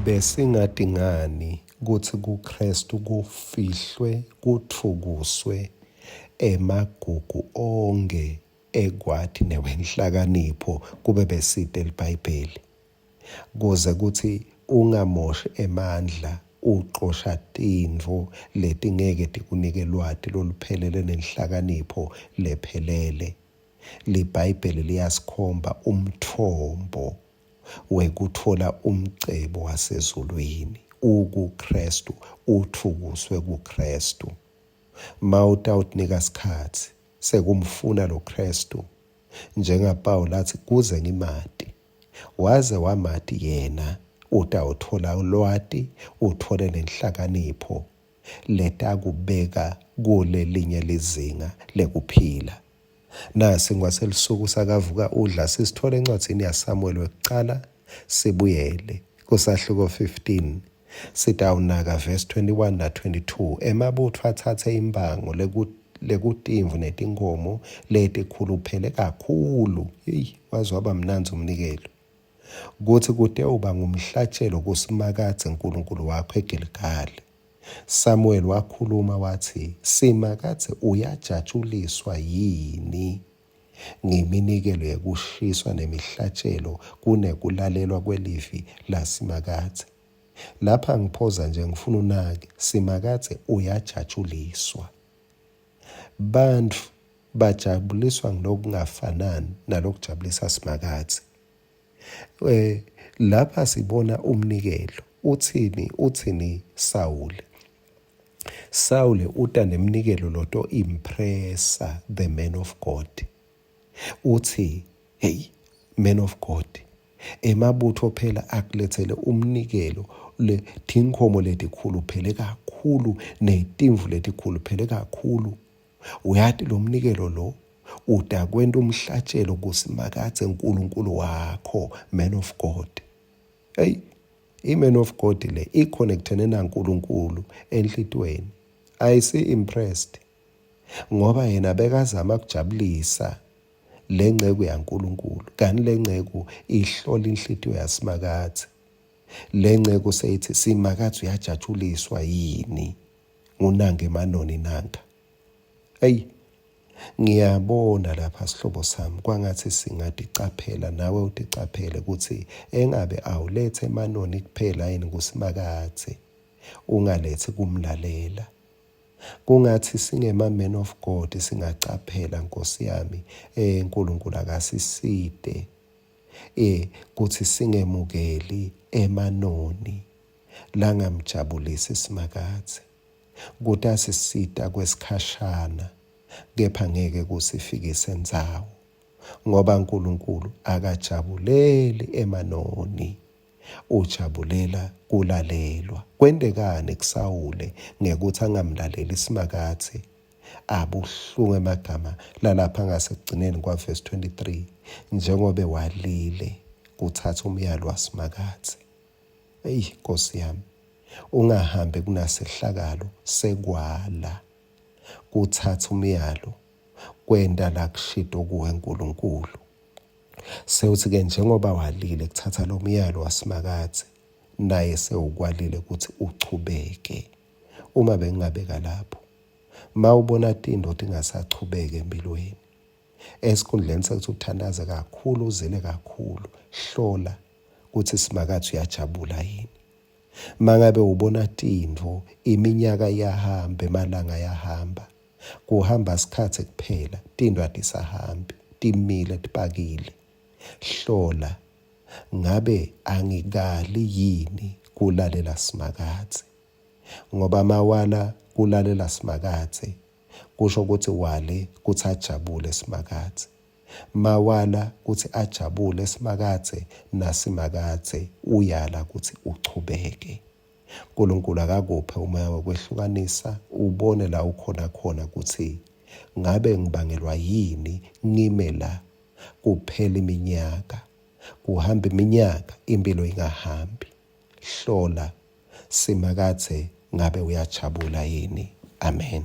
Besingati ngani kutsi kuKhristu kufihlwe kutfukuswe emagugu onkhe ekwati newenhlakanipho kube besite liBhayibheli? Kuze kutsi ungamoshi emandla ucosha tintfo letingeke tikunike lwati loluphelele nenhlakanipho lephelele. LiBhayibheli liyasikhomba umtfombo wekutfola umcebo wasezulwini ukuKristu, utfukuswe kuKristu. Mawutawutinika sikhatsi sekumfuna loKristu, njengaPawulu atsi kuze ngimati, waze wamati yena, utawutfola lwati, utfole nenhlakanipho letakubeka kulelinye lizinga lekuphila. Nasi ngwaselusuku sakavuka udla sisithola encwadzini yaSamuel wekucala sibuyele kusahluko 15 sitawunaka verse 21 na 22 emabutfo atsatse imbango lekutimvu netinkhomo letikhuluphele kakhulu heyi waze waba mnandzi umnikelo kutsi kutewuba ngumhlatjelo kuSimakadze Nkulunkulu wakho eGilgali Samuel wakhuluma watsi, Simakadze uyajatjuliswa yini ngiminikelo yekushiswa nemihlatjelo kunekulalelwa kwelivi laSimakadze? Lapha ngiphoza nje ngifuna unake, Simakadze uyajatjuliswa. Bantfu bajabuliswa ngulokungafanani nalokujabulisa Simakadze. Eh lapha sibona umnikelo uthini uthini Sawule Sawule uta nemnikelo loto impressa the man of God uthi hey man of God emabutho phela akulethele umnikelo le tinkhomo letikhuluphele kakhulu netimvu letikhuluphele kakhulu Uyati lo mnikelo lo utakwenta umhlatshelo kuSimakadze uNkulunkulu wakho, man of God. Hey, i-man of God le i-connectene naNkulunkulu enhlitiyweni. Ayisi impressed ngoba yena bekazama kujabulisa lenceku yaNkulunkulu kanti lenceku ihlola inhlitiyo yaSimakadze. Lenceku seyithi Simakadze uyajatshuliswa yini ngunange emanoni nanka eyi ngiyabona lapha sihlobo sami kwangathi singaticaphela nawe uticaphele ukuthi engabe awulethe emanoni kuphela yini kuSimakadze ungalethi kumlalela kungathi singema men of God singacaphela Nkosi yami eh uNkulunkulu akasisite eh kuthi singemukeli emanoni langamjabulisi Simakadze. Kutasisita kwesikhashana, kepha ngeke kusifikise ndzawo, ngoba Nkulunkulu akajabuleli emanoni, ujabulela kulalelwa. Kwentekani kuSawule ngekutsi angamlaleli Simakadze? Abuhlungu emagama lalapha ngasekugcineni kwavesi 23, njengobe walile kutsatsa umyalo waSimakadze. Eyi Nkosi yami, ungahambi kunasehlakalo sekwala kutsatsa umyalo kwenta lakushito kuwe Nkulunkulu. Sewuthi-ke njengoba walile kuthatha lo myalo waSimakadze, naye sewukwalile ukuthi uchubeke. Uma bengingabeka lapho, mawubona tinto tingasachubeki empilweni, esikhundleni sekuthi uthandaze kakhulu uzile kakhulu, hlola kutsi Simakadze uyajabula yini. Mangabe ubona tintfo, iminyaka iyahamba, emalanga ayahamba, kuhamba sikhatsi kuphela, tintfo atisahambi, timile tipakile. Hlola, ngabe angikali yini kulalela Simakadze? Ngoba mawala kulalela Simakadze, kusho kutsi wale kutsi ajabule Simakadze. Mawala kutsi ajabule Simakadze naSimakadze uyala kutsi uchubeke. Nkulunkulu akakuphe umoya wekwehlukanisa ubone la ukhona khona kutsi ngabe ngibangelwa yini ngime la kuphela iminyaka kuhamba iminyaka impilo ingahambi. Hlola Simakadze ngabe uyajabula yini. Amen.